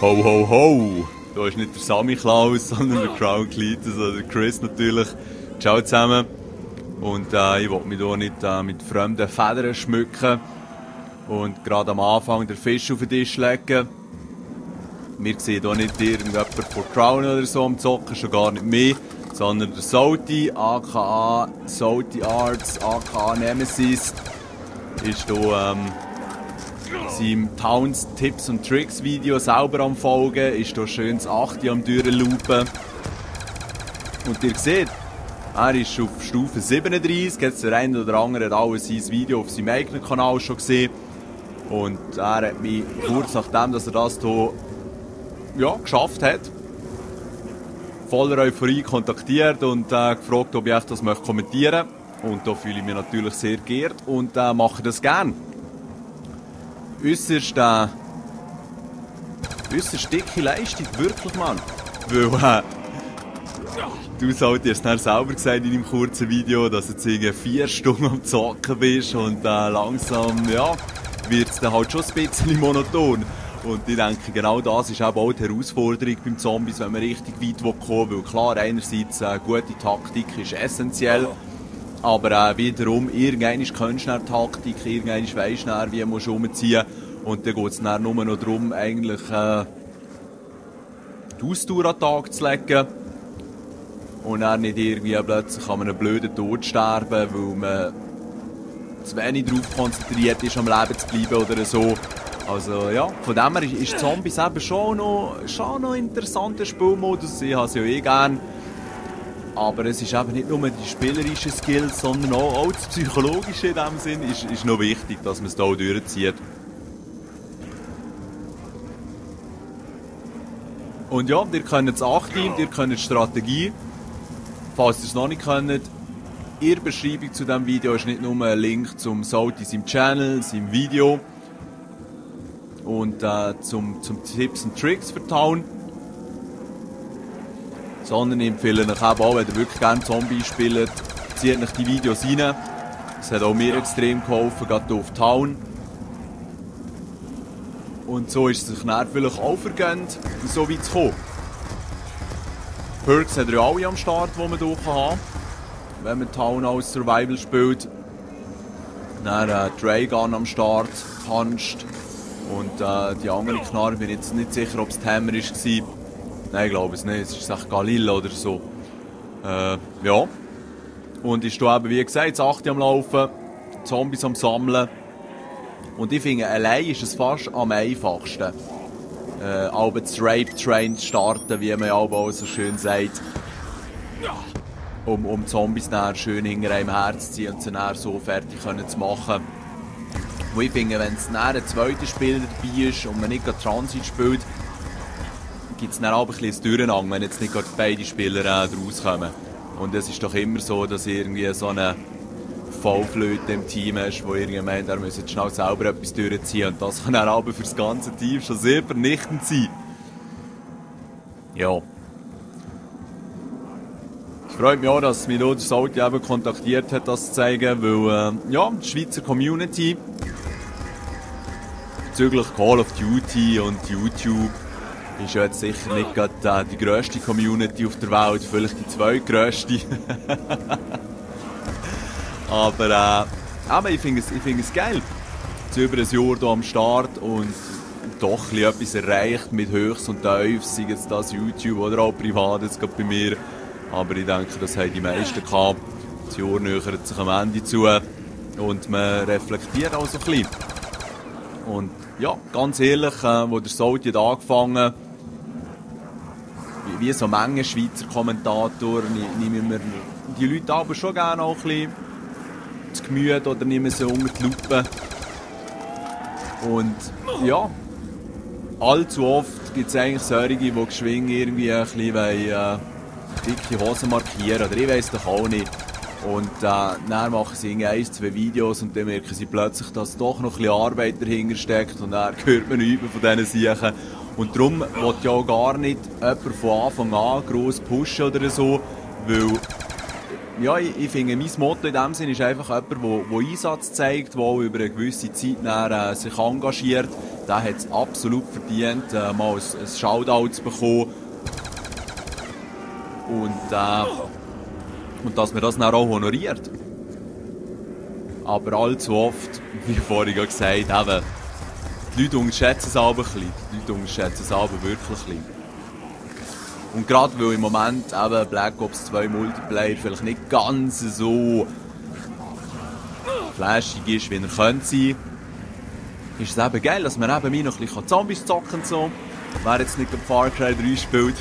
Ho, ho, ho! Da ist nicht der Sammy Klaus, sondern der Crown Cletus, also der Chris natürlich. Ciao zusammen. Und ich will mich hier nicht mit fremden Federn schmücken und gerade am Anfang den Fisch auf den Tisch legen. Wir sehen hier nicht irgendjemand von Crown oder so am Zocken, schon gar nicht mehr, sondern der Salty, aka Salty Arts, aka Nemesis, ist hier seinem Towns Tipps und Tricks Video selber am Folgen, ist hier schön das 8 am Durchlaufen. Und ihr seht, er ist auf Stufe 37, jetzt der eine oder andere hat auch sein Video auf seinem eigenen Kanal schon gesehen. Und er hat mich kurz nachdem, dass er das hier geschafft hat, voller Euphorie kontaktiert und gefragt, ob ich das kommentieren möchte. Und da fühle ich mich natürlich sehr geehrt und mache das gerne. Äußerst dicke Leistung, wirklich, Mann. Weil du hast dann selber gesagt in deinem kurzen Video, dass du jetzt 4 Stunden am Zocken bist und langsam wird es dann halt schon ein bisschen monoton. Und ich denke, genau das ist eben auch die Herausforderung beim Zombies, wenn man richtig weit kommen will. Weil klar, einerseits gute Taktik ist essentiell, aber wiederum, irgendwann kennst du die Taktik, irgendwann weisst du, wie du rumziehen musst. Und dann geht es dann nur noch darum, eigentlich die Ausdauer an den Tag zu legen. Und dann nicht irgendwie plötzlich an einem blöden Tod sterben, weil man zu wenig darauf konzentriert ist, am Leben zu bleiben oder so. Also ja, von dem her ist Zombies eben schon noch ein interessanter Spielmodus. Ich habe es ja gern. Aber es ist eben nicht nur die spielerischen Skills, sondern auch das Psychologische in dem Sinn ist noch wichtig, dass man es hier durchzieht. Und ja, ihr könnt das 8, ihr könnt die Strategie. Falls ihr es noch nicht könnt, in der Beschreibung zu diesem Video ist nicht nur ein Link zum Salty, seinem Channel, seinem Video und zum Tipps und Tricks für Town. Sondern ich empfehle euch eben auch, wenn ihr wirklich gerne Zombies spielt, zieht euch die Videos rein. Das hat auch mir extrem geholfen, gerade auf Town. Und so ist es sich dann vielleicht auch vergönnt, so weit zu kommen. Perks hat ja alle am Start, die man hier haben kann, wenn man Town als Survival spielt. Dann Draygun am Start, Punched und die andere Knarre, bin ich jetzt nicht sicher, ob es die Hammer war. Nein, ich glaube es nicht, es ist echt Galil oder so. Ja. Und ist hier eben, wie gesagt, das 8 am Laufen, Zombies am Sammeln. Und ich finde, allein ist es fast am einfachsten. Aber das Rape-Train zu starten, wie man ja auch so schön sagt. Um Zombies dann schön hinter einem Herz zu ziehen und sie dann so fertig zu machen. Und ich finde, wenn es dann ein zweiter Spieler dabei ist und man nicht gerade Transit spielt, gibt es dann auch ein bisschen Durcheinander, wenn jetzt nicht gerade beide Spieler rauskommen. Und es ist doch immer so, dass irgendwie so eine Vollflöte im Team hast, wo irgendwie meint, er muss jetzt schnell selber etwas durchziehen. Und das kann dann aber für das ganze Team schon sehr vernichtend sein. Ja. Es freut mich auch, dass mich der Salty eben kontaktiert hat, das zu zeigen, weil die Schweizer Community bezüglich Call of Duty und YouTube ist ja jetzt sicher nicht gerade die grösste Community auf der Welt, vielleicht die zweitgrösste. Aber ich finde es geil. Jetzt über ein Jahr hier am Start und doch etwas erreicht mit Höchst und Tiefs, sei es das YouTube oder auch privat, jetzt gerade bei mir. Aber ich denke, das haben die meisten gehabt. Das Jahr nähert sich am Ende zu und man reflektiert auch so ein bisschen. Und ja, ganz ehrlich, wo der Salty angefangen, wie so Menge Schweizer Kommentatoren, nehmen wir die Leute aber schon gerne auch ein bisschen zu Gemüte oder nehmen sie unter die Lupe. Und ja, allzu oft gibt es eigentlich solche, die geschwind irgendwie ein bisschen dicke Hosen markieren, oder ich weiss doch auch nicht. Und dann machen sie 1-2 Videos und dann merken sie plötzlich, dass doch noch ein bisschen Arbeit dahinter steckt und dann hört man nichts von diesen Sachen. Und darum will ich auch gar nicht jemanden von Anfang an gross pushen oder so, weil ja, ich finde, mein Motto in dem Sinne ist einfach jemand, der Einsatz zeigt, der auch über eine gewisse Zeit dann, sich engagiert. Der hat es absolut verdient, mal ein Shoutout zu bekommen. Und dass man das dann auch honoriert. Aber allzu oft, wie vorhin gesagt, eben, die Leute unterschätzen es aber ein bisschen. Die Leute unterschätzen es aber wirklich ein bisschen. Und gerade weil im Moment eben Black Ops 2 Multiplayer vielleicht nicht ganz so flashig ist, wie er könnte sein, ist es eben geil, dass man eben noch ein bisschen Zombies zocken und so. Wer jetzt nicht Far Cry 3 spielt.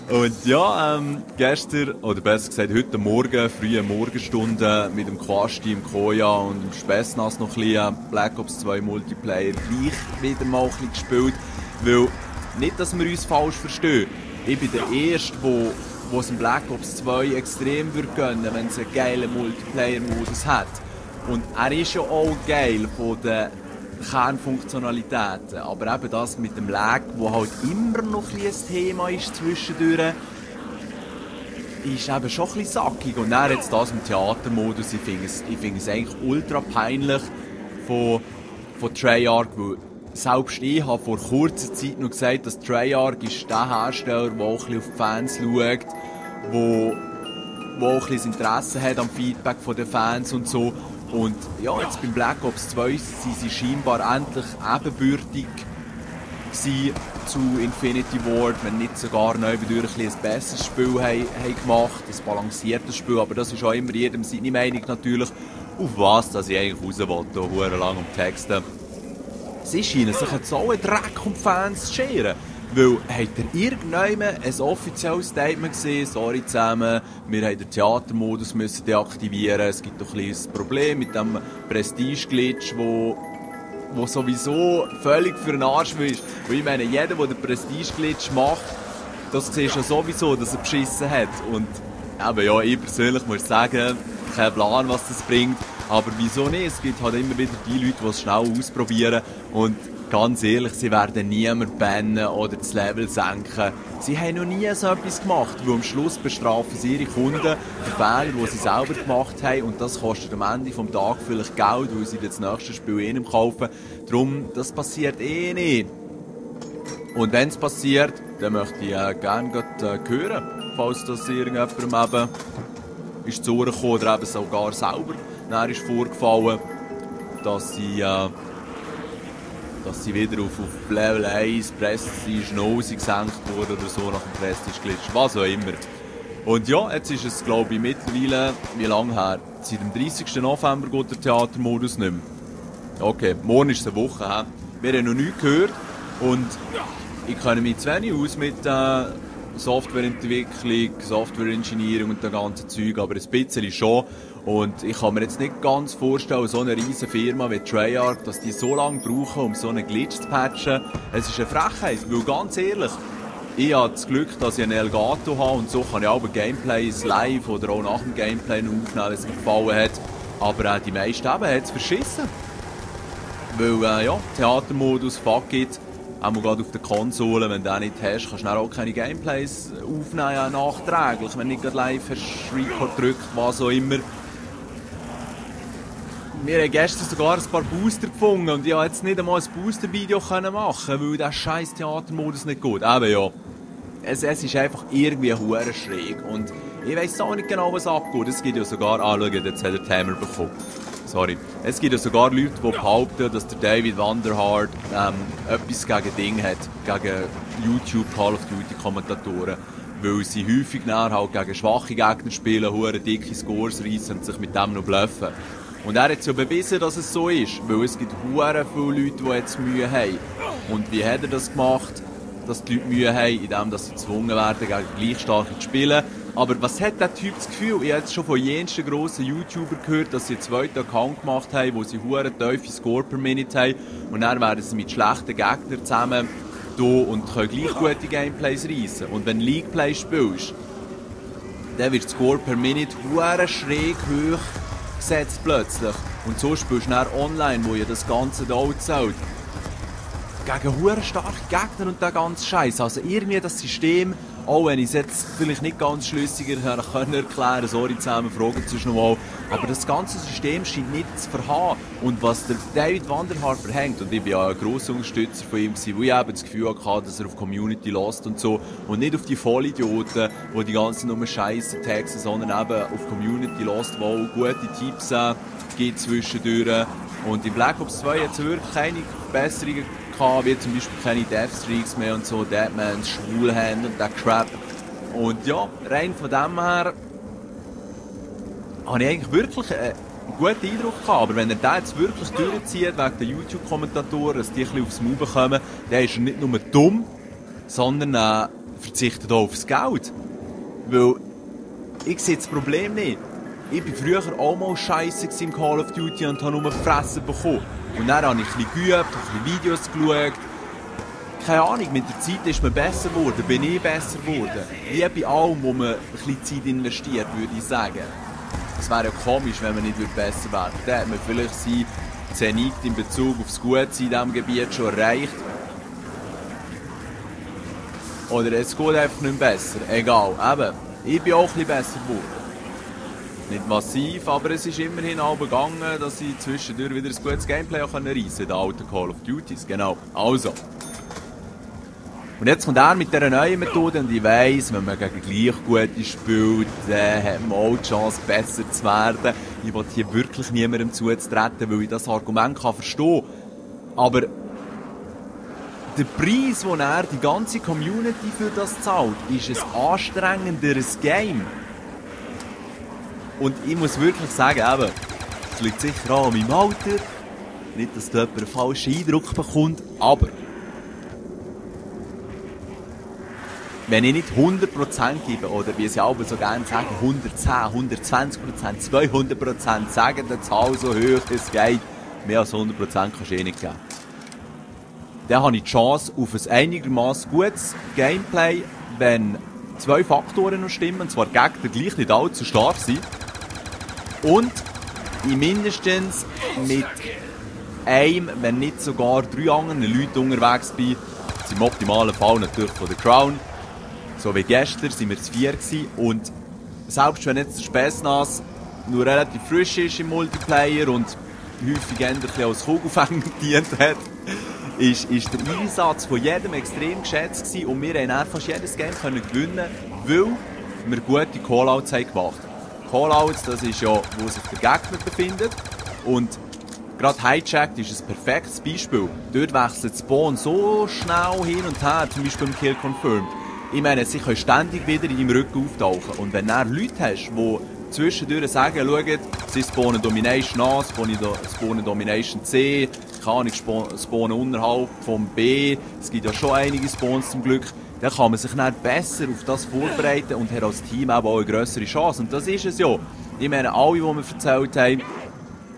Und ja, gestern, oder besser gesagt heute Morgen, frühe Morgenstunden mit dem Quasti, im Koja und dem Spessnas noch ein bisschen Black Ops 2 Multiplayer gleich wieder mal ein bisschen gespielt. Weil, nicht, dass wir uns falsch verstehen, ich bin der Erste, wo es im Black Ops 2 extrem würde gönnen, wenn es einen geilen Multiplayer-Modus hat. Und er ist ja auch geil von den Kernfunktionalitäten, aber eben das mit dem Lag, wo halt immer noch ein Thema ist zwischendurch, ist eben schon ein bisschen sackig. Und dann jetzt das im Theatermodus, ich finde es eigentlich ultra peinlich von Treyarch, weil selbst ich habe vor kurzer Zeit noch gesagt, dass Treyarch ist der Hersteller, der auch ein bisschen auf die Fans schaut, der auch ein bisschen Interesse hat am Feedback der Fans und so. Und ja, jetzt beim Black Ops 2 sind sie scheinbar endlich ebenbürtig zu Infinity Ward, wenn nicht sogar neu durch ein besseres Spiel haben gemacht, ein balanciertes Spiel, aber das ist auch immer jedem seine Meinung natürlich, auf was dass ich eigentlich raus wollte, hier lang um Texten. Sie scheinen sich jetzt auch einen Dreck um die Fans zu scheren. Weil, habt ihr irgendjemand ein offizielles Statement gesehen? Sorry zusammen, wir haben den Theatermodus müssen deaktivieren. Es gibt doch ein kleines Problem mit dem Prestige-Glitch, wo sowieso völlig für den Arsch ist. Weil ich meine, jeder, der den Prestige-Glitch macht, das siehst du sowieso, dass er beschissen hat. Und eben, ja, ich persönlich muss sagen, kein Plan, was das bringt. Aber wieso nicht? Es gibt halt immer wieder die Leute, die es schnell ausprobieren. Und ganz ehrlich, sie werden niemanden bannen oder das Level senken. Sie haben noch nie so etwas gemacht, weil am Schluss bestrafen sie ihre Kunden für Fehler, die sie selber gemacht haben. Und das kostet am Ende des Tages vielleicht Geld, weil sie das nächste Spiel eh nicht kaufen. Darum, das passiert eh nicht. Und wenn es passiert, dann möchte ich gerne hören, falls das irgendjemandem eben ist zu Ohren gekommen oder eben sogar selber dann ist vorgefallen, dass sie wieder auf Level 1 Prestige-Schnauze gesenkt wurde oder so nach dem Prestige-Glitch, was auch immer. Und ja, jetzt ist es, glaube ich, mittlerweile, wie lange her? Seit dem 30. November geht der Theatermodus nicht mehr. Okay, morgen ist es eine Woche her. Wir haben noch nichts gehört und ich kenne mich zu wenig aus mit Softwareentwicklung, Softwareengineering und dem ganzen Zeug, aber ein bisschen schon. Und ich kann mir jetzt nicht ganz vorstellen, so eine riesige Firma wie Treyarch, dass die so lange brauchen, um so einen Glitch zu patchen. Es ist eine Frechheit, weil ganz ehrlich, ich habe das Glück, dass ich einen Elgato habe und so kann ich auch Gameplays live oder auch nach dem Gameplay aufnehmen, wenn es mir gefallen hat. Aber die meisten haben es verschissen. Weil, ja, Theatermodus, fuck it, auch mal gerade auf der Konsole, wenn du den nicht hast, kannst du auch keine Gameplays aufnehmen, nachträglich, wenn du nicht gerade live hast, Record drückt, was auch immer. Wir haben gestern sogar ein paar Booster gefunden und ich konnte jetzt nicht einmal ein Booster-Video machen, weil der scheiß Theatermodus nicht geht. Eben ja, es ist einfach irgendwie hure schräg und ich weiss auch nicht genau, was abgeht. Es gibt ja sogar, schau, jetzt hat er Tamer bekommen. Sorry. Es gibt ja sogar Leute, die behaupten, dass der David Vanderhart etwas gegen Ding hat, gegen YouTube Call of Duty Kommentatoren. Weil sie häufig halt gegen schwache Gegner spielen, hure dicke Scores reissen und sich mit dem noch bluffen. Und er hat ja bewiesen, dass es so ist, weil es gibt hure viele Leute, die jetzt Mühe haben. Und wie hat er das gemacht, dass die Leute Mühe haben, indem sie gezwungen werden, gegen gleich starke zu spielen? Aber was hat der Typ das Gefühl? Ich habe jetzt schon von jensten grossen YouTubern gehört, dass sie einen zweiten Account gemacht haben, wo sie hure tiefe Score per Minute haben. Und dann werden sie mit schlechten Gegnern zusammen da und können gleich gute Gameplays reissen. Und wenn du League Play spielst, dann wird der Score per Minute hure schräg hoch gesetzt plötzlich. Und so spielst du dann online, wo ja das Ganze da auch zählt. Gegen hure starke Gegner und der ganze Scheiß. Also irgendwie das System auch wenn ich es jetzt vielleicht nicht ganz schlüssiger erklären, sorry zusammen, fragen Sie nochmal, aber das ganze System scheint nicht zu verhaben. Und was der David Wanderhart verhängt, und ich bin ja ein grosser Unterstützer von ihm gewesen, wo ich eben das Gefühl hatte, dass er auf Community lost und so, und nicht auf die Vollidioten, die die ganzen nur Scheiße texten, sondern eben auf Community lost, die auch gute Tipps gibt zwischendurch. Und in Black Ops 2 hat es wirklich keine Verbesserungen gehabt, wie zum Beispiel keine Deathstreaks mehr und so, Deadmans, Schwulhand und der Crap. Und ja, rein von dem her habe ich eigentlich wirklich einen guten Eindruck gehabt. Aber wenn er den jetzt wirklich durchzieht, wegen den YouTube-Kommentatoren, dass die ein bisschen aufs Maul bekommen, dann ist er nicht nur dumm, sondern verzichtet auch aufs Geld. Weil ich sehe das Problem nicht. Ich war früher auch mal scheisse im Call of Duty und habe nur gefressen bekommen. Und dann habe ich ein bisschen geübt, ein bisschen Videos geschaut. Keine Ahnung, mit der Zeit ist man besser geworden, bin ich besser geworden. Wie bei allem, wo man ein bisschen Zeit investiert, würde ich sagen. Es wäre ja komisch, wenn man nicht besser wäre. Dann hat man vielleicht seinen Zenit in Bezug aufs Gutsein in diesem Gebiet schon erreicht. Oder es geht einfach nicht mehr besser. Egal, eben. Ich bin auch ein bisschen besser geworden. Nicht massiv, aber es ist immerhin auch gegangen, dass ich zwischendurch wieder ein gutes Gameplay reissen konnte, in den alten Call of Duties. Genau, also. Und jetzt kommt er mit dieser neuen Methode und ich weiss, wenn man gegen gleich gute spielt, dann hat man auch die Chance, besser zu werden. Ich will hier wirklich niemandem zuzutreten, weil ich das Argument verstehen kann. Aber der Preis, den er die ganze Community für das zahlt, ist ein anstrengenderes Game. Und ich muss wirklich sagen, eben, es liegt sicher auch an meinem Alter. Nicht, dass da jemand einen falschen Eindruck bekommt, aber wenn ich nicht 100% gebe, oder wie sie aber so gerne sagen, 110, 120%, 200%, sagen die Zahl so hoch es geht, mehr als 100% kannst du eh nicht geben. Dann habe ich die Chance auf ein einigermaßen gutes Gameplay, wenn zwei Faktoren noch stimmen, und zwar die Gegner gleich nicht allzu stark sind und ich mindestens mit einem, wenn nicht sogar 3 anderen Leuten unterwegs bin, im optimalen Fall natürlich von der Crown. So wie gestern sind wir zu 4 gewesen. Und selbst wenn jetzt der Späßnass nur relativ frisch ist im Multiplayer und häufig ein bisschen als Kugelfänger gedient hat, ist der Einsatz von jedem extrem geschätzt gewesen und wir haben fast jedes Game gewinnen, weil wir gute Callouts haben gemacht. Callouts, das ist ja, wo sich der Gegner befindet, und gerade Hijacked ist ein perfektes Beispiel. Dort wechselt das Spawn so schnell hin und her, zum Beispiel im Kill Confirmed. Ich meine, sie können ständig wieder in deinem Rücken auftauchen. Und wenn du Leute hast, die zwischendurch sagen, schaut, sie spawnen Domination A, spawnen Domination C, keine Ahnung, spawnen unterhalb vom B, es gibt ja schon einige Spawns zum Glück, dann kann man sich dann besser auf das vorbereiten und hat als Team eben auch eine grössere Chance. Und das ist es ja. Ich meine, alle, die mir erzählt haben,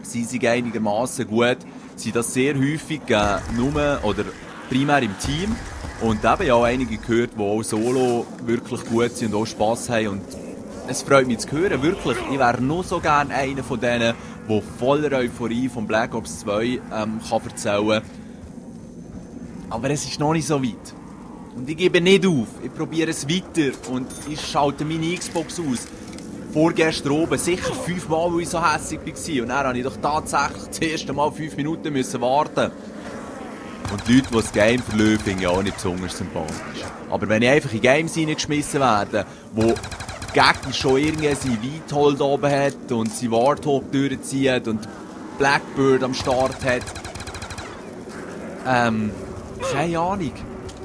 sie sind einigermaßen gut, sind das sehr häufig nur oder primär im Team. Und eben ja auch einige gehört, die auch solo wirklich gut sind und auch Spass haben. Und es freut mich zu hören, wirklich. Ich wäre nur so gerne einer von denen, der voller Euphorie von Black Ops 2 kann erzählen. Aber es ist noch nicht so weit. Und ich gebe nicht auf. Ich probiere es weiter und ich schalte meine Xbox aus. Vorgestern oben sicher 5 Mal, weil ich so hässlich war. Und dann musste ich doch tatsächlich das erste Mal 5 Minuten warten. Und die Leute, die das Game verlieren, finde ich auch nicht besonders sympathisch. Aber wenn ich einfach in Games reingeschmissen werde, wo die Gegner schon irgendwie seinen Weithold oben hat und seinen Warthog durchzieht und Blackbird am Start hat, keine Ahnung.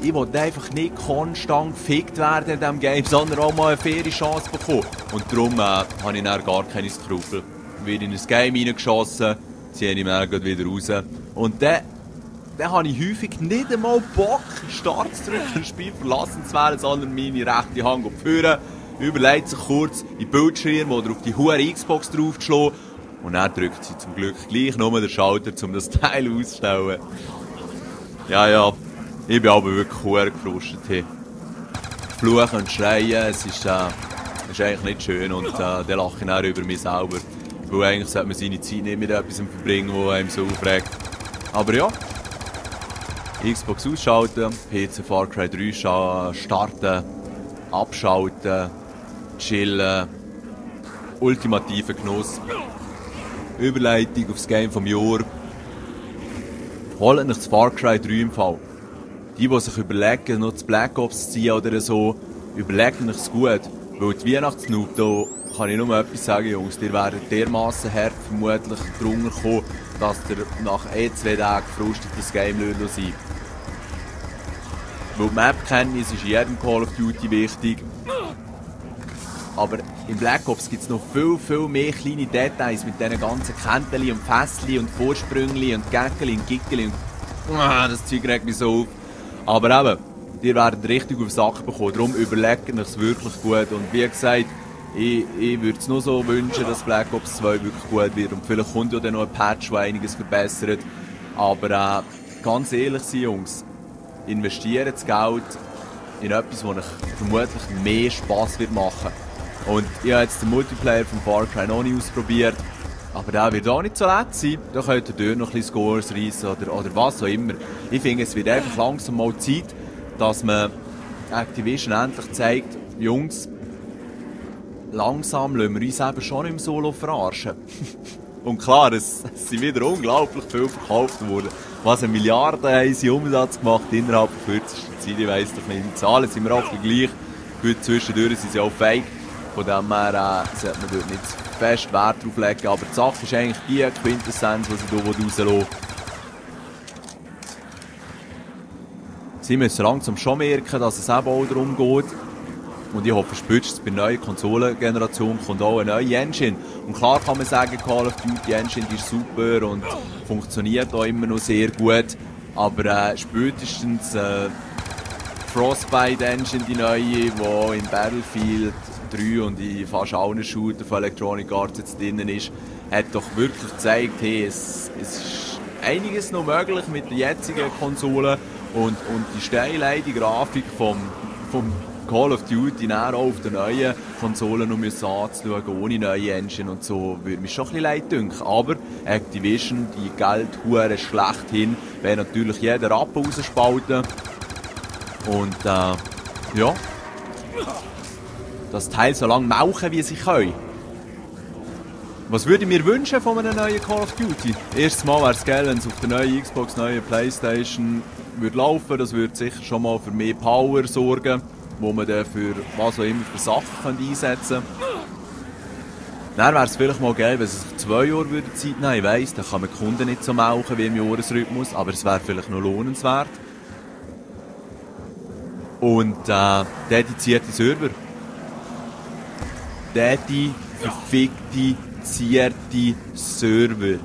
Ich will einfach nicht konstant gefickt werden in diesem Game, sondern auch mal eine faire Chance bekommen. Und darum habe ich dann gar keine Skrupel. Ich werde in ein Game reingeschossen, ziehe ich mir dann wieder raus. Und dann habe ich häufig nicht einmal Bock, Start zu drücken, das Spiel verlassen zu werden, sondern meine rechte Hand führen, überlegt sich kurz in den Bildschirm oder auf die hohe Xbox draufzuschlagen und dann drückt sie zum Glück gleich nur den Schalter, um das Teil auszustellen. Ja, ich bin aber wirklich sehr gefrustet hier. Fluchen und schreien, es ist eigentlich nicht schön und dann lache ich dann über mich selber. Weil eigentlich sollte man seine Zeit nicht mit etwas verbringen, das einem so aufregt. Aber ja, Xbox ausschalten, PC Far Cry 3 starten, abschalten, chillen, ultimativer Genuss. Überleitung aufs Game vom Jahr. Holt euch das Far Cry 3 im Fall. Die sich überlegen, noch das Black Ops zu ziehen oder so, überlegen euch es gut. Weil die Weihnachtsnoob, da kann ich nur etwas sagen, Jungs, ihr werdet dermassen hart vermutlich drunter kommen, dass ihr nach 2 Tagen gefrustet das Game sein. Weil die Map-Kenntnis ist in jedem Call of Duty wichtig. Aber im Black Ops gibt es noch viel, viel mehr kleine Details mit diesen ganzen Käntchen und Fässchen und Vorsprüngen und Gäckeli und Gickeli. Das Zeug regt mich so auf. Aber eben, ihr werdet richtig auf Sachen bekommen. Darum überlegt euch es wirklich gut. Und wie gesagt, ich würde es nur so wünschen, dass Black Ops 2 wirklich gut wird. Und vielleicht kommt ja dann noch ein Patch, der einiges verbessert. Aber ganz ehrlich sein, Jungs, investiert das Geld in etwas, das euch vermutlich mehr Spass wird machen. Und ich habe jetzt den Multiplayer von Far Cry noch nicht ausprobiert, aber der wird auch nicht so nett sein. Da könnt ihr dort noch ein bisschen Scores reissen oder was auch immer. Ich finde, es wird einfach langsam mal Zeit, dass man Activision endlich zeigt, Jungs, langsam lassen wir uns eben schon im Solo verarschen. Und klar, es sind wieder unglaublich viel verkauft worden. Was eine Milliarde haben sie Umsatz gemacht innerhalb der kürzesten Zeit. Ich weiss doch nicht. Die Zahlen sind mir auch gleich. Gut, zwischendurch sind sie auch fake. Von dem her sollte man dort nicht fest Wert drauf legen. Aber die Sache ist eigentlich die Quintessenz, die sie hier rauslassen. Sie müssen langsam schon merken, dass es eben auch darum geht. Und ich hoffe, spätestens bei der neuen Konsolengeneration kommt auch eine neue Engine. Und klar kann man sagen, Call of Duty Engine die ist super und funktioniert auch immer noch sehr gut. Aber spätestens Frostbite Engine, die neue, die in Battlefield 3 und in fast allen Shooter von Electronic Arts jetzt drin ist, hat doch wirklich gezeigt, hey, es ist einiges noch möglich mit der jetzigen Konsole und die steile Grafik vom Call of Duty auch auf den neuen Konsolen noch anzuschauen, ohne neue Engine und so, würde mich schon ein bisschen leid dünken. Aber Activision, die Geldhure schlechthin, werden natürlich jeden Rappen rausspalten. Und ja, das Teil so lange mauchen, wie sie können. Was würde ich mir wünschen von einem neuen Call of Duty? Erstes Mal wäre es geil, wenn es auf der neuen Xbox, neuen Playstation würde laufen. Das würde sicher schon mal für mehr Power sorgen, wo man dann für was auch immer für Sachen einsetzen könnte. Dann wäre es vielleicht mal geil, wenn es sich 2 Jahre Zeit nehmen. Ich weiss, dann kann man die Kunden nicht so mauchen wie im Jahresrhythmus, aber es wäre vielleicht noch lohnenswert. Und dedizierte Server. Verfickte Server.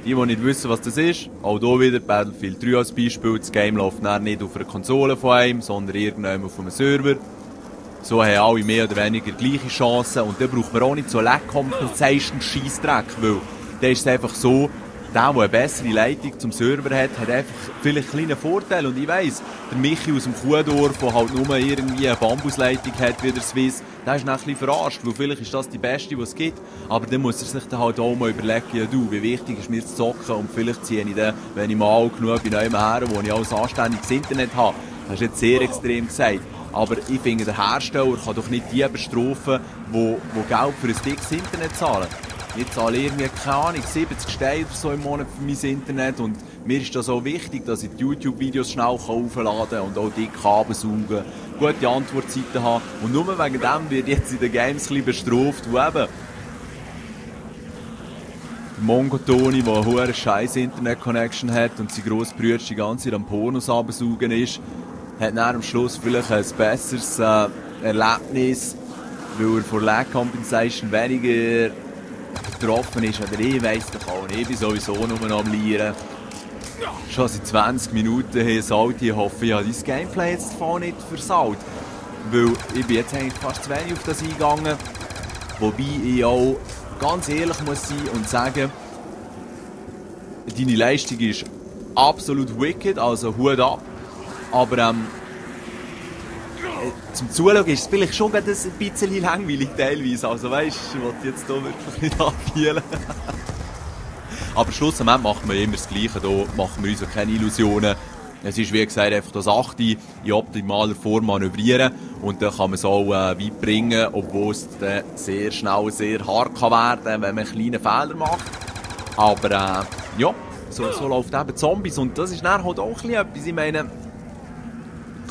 Die nicht wissen, was das ist, auch hier wieder Battlefield 3 als Beispiel. Das Game läuft nicht auf einer Konsole von einem, sondern irgendwann auf einem Server. So haben alle mehr oder weniger gleiche Chancen. Und dann braucht man auch nicht so Lag-Compensation-Scheissdreck, weil dann ist es einfach so, der eine bessere Leitung zum Server hat einfach vielleicht einen kleinen Vorteil. Und ich weiss, der Michi aus dem Kuhdorf, der halt nur irgendwie eine Bambusleitung hat wie der Swiss, der ist dann ein bisschen verarscht, weil vielleicht ist das die beste, die es gibt. Aber dann muss er sich dann halt auch mal überlegen, ja, du, wie wichtig ist mir das Zocken und vielleicht ziehe ich dann, wenn ich mal genug bei neuem her, wo ich auch ein anständiges Internet habe. Das ist jetzt sehr extrem gesagt. Aber ich finde, der Hersteller kann doch nicht die bestrafen, die Geld für ein dickes Internet zahlen. Ich zahle irgendwie, keine Ahnung, 70 Steine oder so im Monat für mein Internet und mir ist das so wichtig, dass ich die YouTube-Videos schnell aufladen kann und auch dick Kabel saugen, gute Antwortzeiten haben. Und nur wegen dem wird jetzt in den Games ein bisschen bestraft, wo eben der Mongo-Toni, der eine hohe scheiß Internet-Connection hat und sein Grossbrüder die ganze Zeit am Pornos absaugen ist, hat dann am Schluss vielleicht ein besseres Erlebnis, weil er von Lag Compensation weniger getroffen ist, oder ich weiss doch auch nicht, ich bin sowieso nur am Lieren. Schon seit 20 Minuten hier Salti, ich hoffe, ich habe dein Gameplay jetzt voll nicht versaut. Weil ich bin jetzt eigentlich fast zu wenig auf das eingegangen. Wobei ich auch ganz ehrlich muss sein und sagen, deine Leistung ist absolut wicked, also Hut ab. Aber zum Zuschauen ist es vielleicht schon ein bisschen langweilig teilweise. Also weisst du, ich will jetzt hier wirklich nicht abfielen. Aber schlussendlich machen wir immer das Gleiche. Da machen wir uns auch keine Illusionen. Es ist wie gesagt einfach das 8 in optimaler Form manövrieren und dann kann man es auch weit bringen, obwohl es dann sehr schnell sehr hart kann werden, wenn man einen kleinen Fehler macht. Aber ja, so läuft eben Zombies und das ist dann halt auch ein etwas. Ich meine,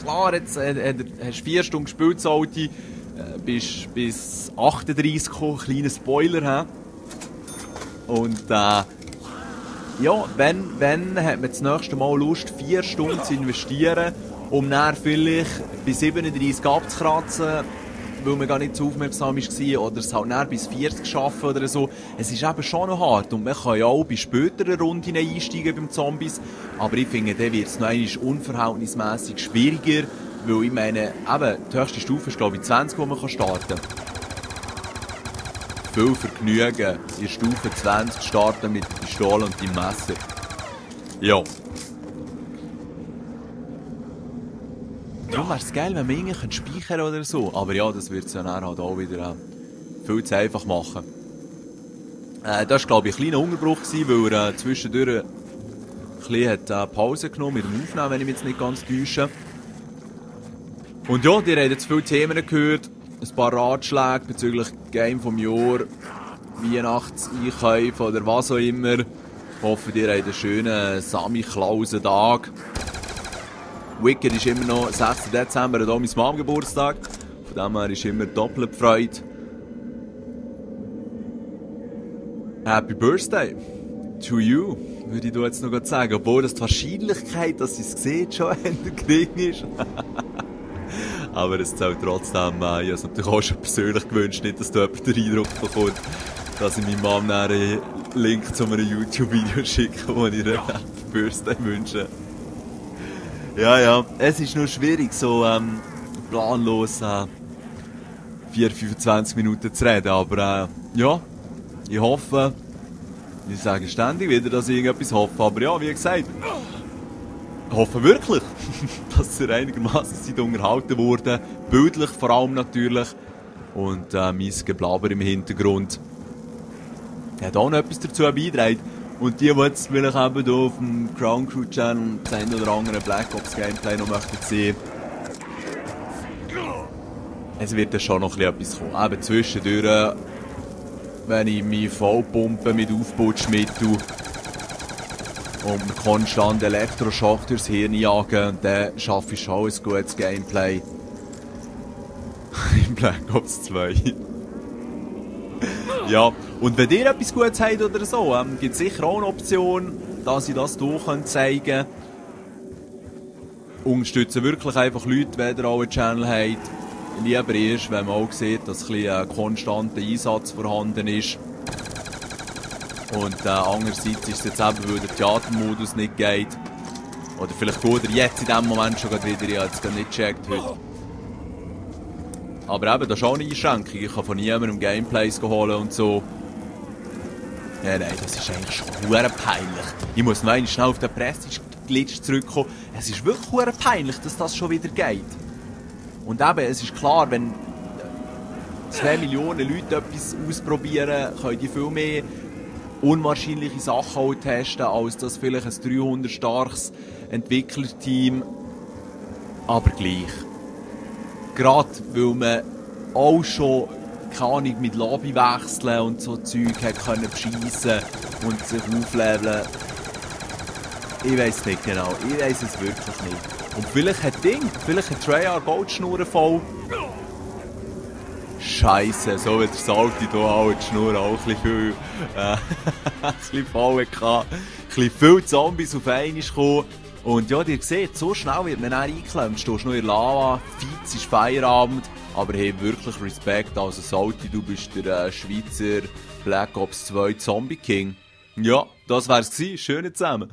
klar, jetzt hast du 4 Stunden gespielt, Salty, bist bis 38 gekommen, kleiner Spoiler, he? Und ja, wenn hat man das nächste Mal Lust, 4 Stunden zu investieren, um dann vielleicht bei 37 abzukratzen, weil man gar nicht so aufmerksam war oder es halt dann bis 40 schaffen oder so. Es ist eben schon noch hart und man kann ja auch bei späteren Runden einsteigen beim Zombies, aber ich finde, dann wird es noch einmal unverhältnismäßig schwieriger, weil ich meine, eben, die höchste Stufe ist glaube ich 20, wo man starten kann. Viel Vergnügen in Stufe 20 starten mit der Pistole und dem Messer. Ja. Darum wäre es geil, wenn man irgendwie speichern oder so. Aber ja, das wird es ja dann halt auch wieder viel zu einfach machen. Das war glaube ich ein kleiner Unterbruch, weil er zwischendurch ein bisschen Pause genommen mit dem Aufnehmen, wenn ich mich jetzt nicht ganz täusche. Und ja, ihr habt jetzt viele Themen gehört. Ein paar Ratschläge bezüglich Game vom Jahr, Weihnachtseinkäufe oder was auch immer. Ich hoffe, ihr habt einen schönen Samichlausen-Tag. Wicked ist immer noch 6. Dezember, hier mein Mom-Geburtstag. Von dem her ist immer doppelt Freude. Happy Birthday to you, würde ich jetzt noch sagen. Obwohl das die Wahrscheinlichkeit, dass sie es sieht, schon gering ist. Aber es zählt trotzdem, ich habe es natürlich auch schon persönlich gewünscht, nicht, dass du jemand den Eindruck bekommst, dass ich meinem Mann einen Link zu einem YouTube-Video schicke, wo ich ihr Happy Birthday wünsche. Ja, es ist nur schwierig, so planlos 25 Minuten zu reden, aber ja, ich hoffe, ich sage ständig wieder, dass ich irgendetwas hoffe, aber ja, wie gesagt, ich hoffe wirklich, dass ihr einigermaßen seid unterhalten wurde, bildlich vor allem natürlich, und mein Geblaber im Hintergrund hat auch noch etwas dazu beigetragen. Und die jetzt vielleicht eben hier auf dem Crown Crew Channel das ein oder andere Black Ops Gameplay noch möchten sehen, es wird dann schon noch etwas kommen. Eben zwischendurch, wenn ich mich vollpumpe mit Aufputschmittel und mir konstant Elektroschock durchs Hirn jagen, dann schaffe ich schon ein gutes Gameplay in Black Ops 2. Ja, und wenn ihr etwas Gutes habt oder so, gibt es sicher auch eine Option, dass ich das hier zeigen kann. Unterstützen wirklich einfach Leute, wenn ihr auch einen Channel habt. Lieber ist, wenn man auch sieht, dass ein konstanter Einsatz vorhanden ist. Und andererseits ist es jetzt eben, weil der Theatermodus nicht geht. Oder vielleicht geht er jetzt in dem Moment schon wieder, ich habe es gar nicht gecheckt heute. Aber eben, das ist auch eine Einschränkung. Ich kann von niemandem Gameplays holen und so. Ja, nein, das ist eigentlich schon verdammt peinlich. Ich muss noch einmal schnell auf den Prestige-Glitch zurückkommen. Es ist wirklich verdammt peinlich, dass das schon wieder geht. Und eben, es ist klar, wenn 2 Millionen Leute etwas ausprobieren, können die viel mehr unwahrscheinliche Sachen auch testen, als das vielleicht ein 300 starkes Entwicklerteam. Aber gleich. Gerade weil man auch schon, keine Ahnung, mit Lobby wechseln und so Zeug hat können beschiessen und sich aufleveln. Ich weiss nicht genau, ich weiss es wirklich nicht. Und vielleicht hat Treyarch Goldschnur voll. Scheisse, so wie der Salty hier auch die Schnur auch ein bisschen viel voll hatte. Ein bisschen viel Zombies auf einmal gekommen. Und ja, ihr seht, so schnell wird man dann eingeklemmt. Du stehst noch in der Lava, Fietz ist Feierabend. Aber hey, wirklich Respekt. Also Salty, du bist der Schweizer Black Ops 2 Zombie King. Ja, das wär's gewesen. Schöne zusammen.